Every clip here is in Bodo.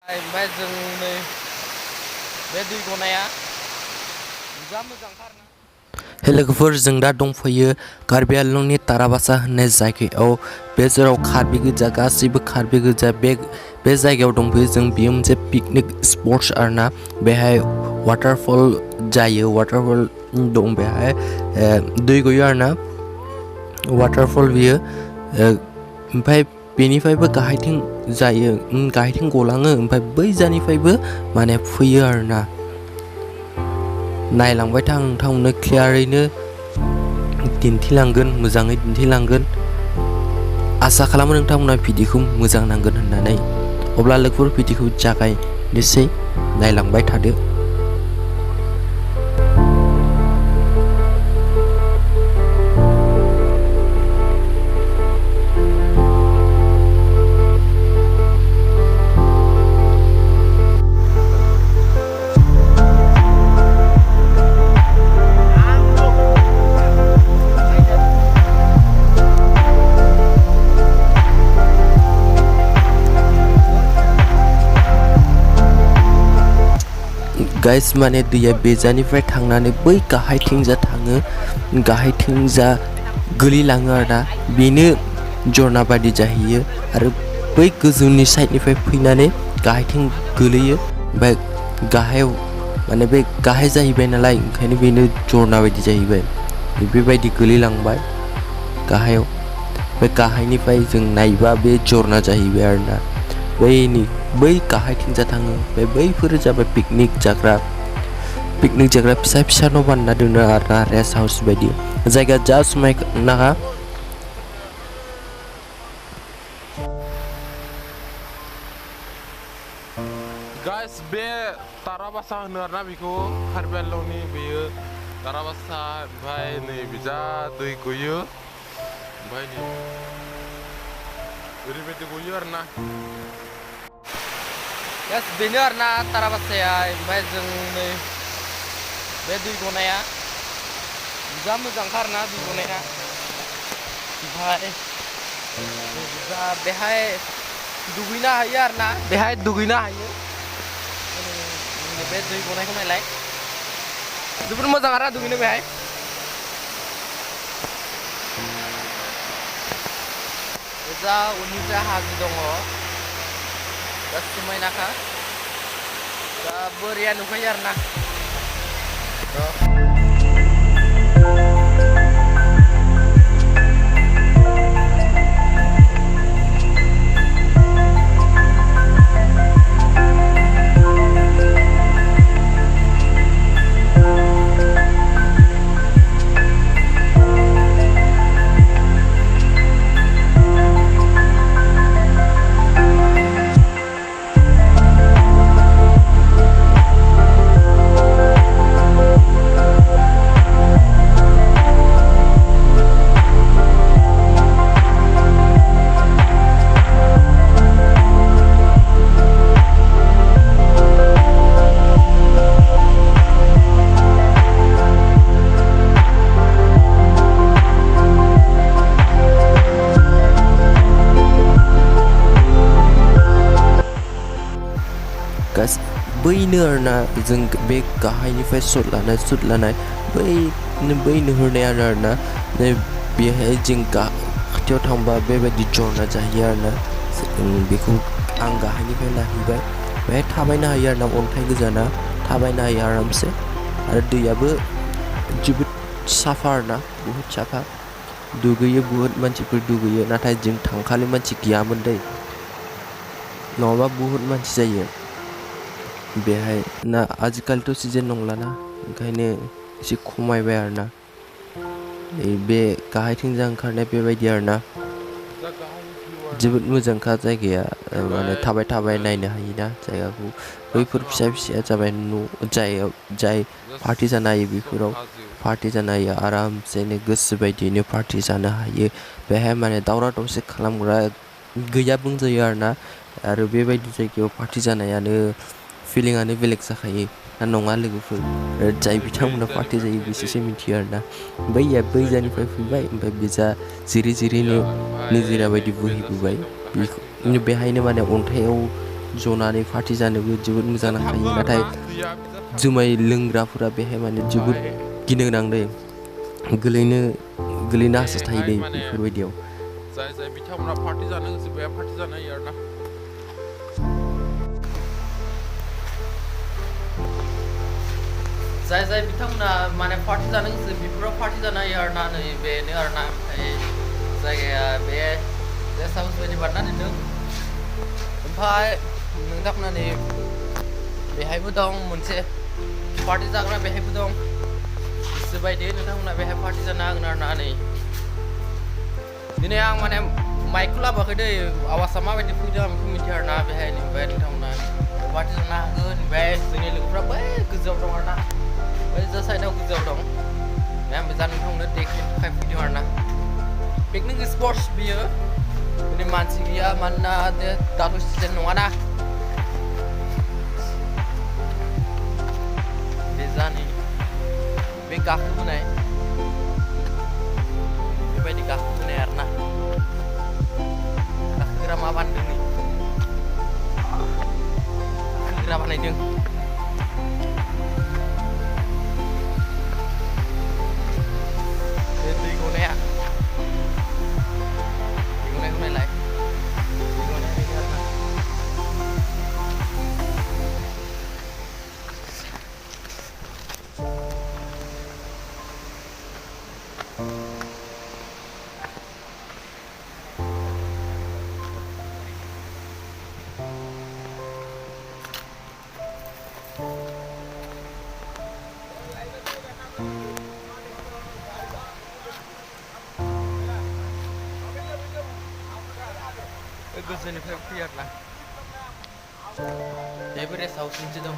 ओमफ्राय जों नै बे दै गनाया जा मोजांथारना। हे लोगोफोर, जों दा दंफैयो कार्बि आंलंनि tarabasha होननाय जायगायाव। बे जेराव कार्बि गोजा, गासैबो कार्बि गोजा। बे जायगायाव दंफैयो जों। बेयो मोनसे पिकनिक स्पट्स आरोना। बेहाय वाटारफल जायो, वाटारफल दं बेहाय। दै गयो आरोना वाटारफल बियो। ओमफ्राय बेनिफ्रायबो गाहायथिं जायो, गाहायथिं गलाङो। ओमफ्राय बै जानिफ्रायबो माने फैयो आरोना। नायलांबाय था, नोंथांमोननो क्लियारैनो दिन्थिलांगोन, मोजाङै दिन्थिलांगोन। आसा खालामो नोंथांमोना भिडिअखौ मोजां नांगोन होननानै। अब्ला लोगोफोर, भिडिअखौ जागायनोसै, नायलांबाय थादो। गाइस, माने दैया बेजानिफ्राय थांनानै बै गाहायथिंजा थाङो, गाहायथिंजा गोलैलाङो आरोना। बेनो झरना बायदि जाहैयो। आरो बै गोजौनि साइडनिफ्राय फैनानै गाहायथिं गोलैयो। ओमफ्राय गाहायाव माने बे गाहाय जाहैबाय नालाय, ओंखायनो बेनो झरना बायदि जाहैबाय। बेबायदि गोलैलांबाय गाहायाव। बे गाहायनिफ्राय जों नायबा बे झरना जाहैबाय आरोना। बै गाहायथिंजा थाङो। बैफोरो जाबाय पिकनिक जाग्रा फिसा फिसा न' बानायना दोनो आरोना, रेस्ट हाउस बायदि। जायगाया जा समायना। गाइस, बे tarabasha होनो आरोना बेखौ, कार्बि आंलंनि बेयो tarabasha। ओमफ्राय नै बिजा दै गयो। ओमफ्राय नै ओरैबायदि गयो आरोना। गाइस, बेनो आरोना tarabasha। ओमफ्राय जों नै बे दै गनाया जा मोजांथारना, दै गनाया। ओमफ्राय बेहाय दुगैनो हायो आरोना, बेहाय दुगैनो हायो। बे दै गनायखौ नायलाय, जोबोद मोजां आरोना दुगैनो बेहाय। जा उननिफ्राय हाजो दङ, दा समायनाखा, दा बोरिया नुखायो आरोना। बैनो आरोना, जों बे गाहायनिफ्राय सुट लानाय बै नुहुरनायानो आरोना। बेहाय जों खाथियाव थांबा बेबायदि झरना जाहैयो आरोना। बेखौ आं गाहायनिफ्राय नायहैबाय। बेहाय थाबायनो हायो आरोना, अन्थाइ गोजाना, थाबायनो हायो आरामसे। आरो दैयाबो जोबोद साफा आरोना, बुहुद साफा। दुगैयो, बुहुद मानसिफोर दुगैयो। नाथाय जों थांखालि मानसि गैयामोन दै, नङाबा बुहुद मानसि जायो बेहाय ना। आजिखालिथ' सिजन नंलाना, ओंखायनो एसे खमायबाय आरोना। बे गाहायथिंजा ओंखारनाय बेबायदि आरोना। जोबोद मोजांखा जायगाया। माने थाबाय नायनो हायोना जायगाखौ। बैफोर फिसाया जाबाय न', जाय पार्टि जानो हायो। बेफोराव पार्टि जानो हायो आरामसेनो, गोसो बायदियैनो पार्टि जानो हायो। बेहाय माने दावराव दावसि खालामग्रा गैया बुंजायो आरोना। आरो बेबायदि जायगायाव पार्टि जानायानो फिलिंआनो बेलेग जाखायो ना नङा लोगोफोर? जाय बिथांमोना पार्टि जायो बिसोरसो मिथियो आरोना। बै जानिफ्राय फैबाय, ओमफ्राय बिजा जिरिनो निजिरा बायदि बोहैबोबाय। बेहायनो माने अन्थाइआव जनानै पार्टि जानोबो जोबोद मोजां नांखायो नाथाय जुमाय लोंग्राफोरा बेहाय माने जोबोद गिनो गोनां गोलैनो आसा थायो दै बेफोरबायदियाव जाय बिथांमोना पार्टि जानो गोसो बेहा पार्टि जानो हायो आरोना जाय बिथांमोना माने पार्टि जानो गोसो बेफोराव पार्टि जानो हायो आरोना नै बेनो आरोना ओमफ्राय जायगाया बे गेस्ट हाउस बायदि बानायना दोनदों ओमफ्राय नोंथांमोना नै बेहायबो दं मोनसे पार्टि जाग्रा बेहायबो दं गोसोबायदि नोंथांमोना बेहाय पार्टि जानो हागोन आरोना नै दिनै आं माने माइकखौ लाबोआखै दै आवाजआ माबायदि फैदों आं बेखौ मिथिया आरोना बेहाय ओमफ्राय नोंथांमोना पार्टि जानो हागोन ओमफ्राय जोंनि लोगोफ्रा बै गोजौआव दं आरोना बै जा साइडआव गोजौआव दं ओमफ्राय आं बे नोंथांमोननो देखायनो थाखाय फैदों आरोना पिकनिक स्पट्स बियो दिनै मानसि गैया मानोना दाथ' सिजोन नङाना बे जानि बे गाखोबोनाय बेबायदि गाखोबोनाय आरोना गाखोग्रा मा बानायदों नै गाखोग्रा बानायदों बे दै गनाया दै गनायखौ नायलाय दै गनाया बेनो आरोना गोजौनिफ्राय फैयो आरोना बेबो रेस्ट हाउस मोनसे दं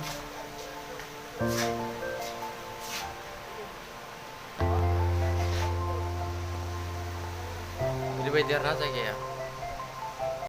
ओरैबायदि आरोना जायगाया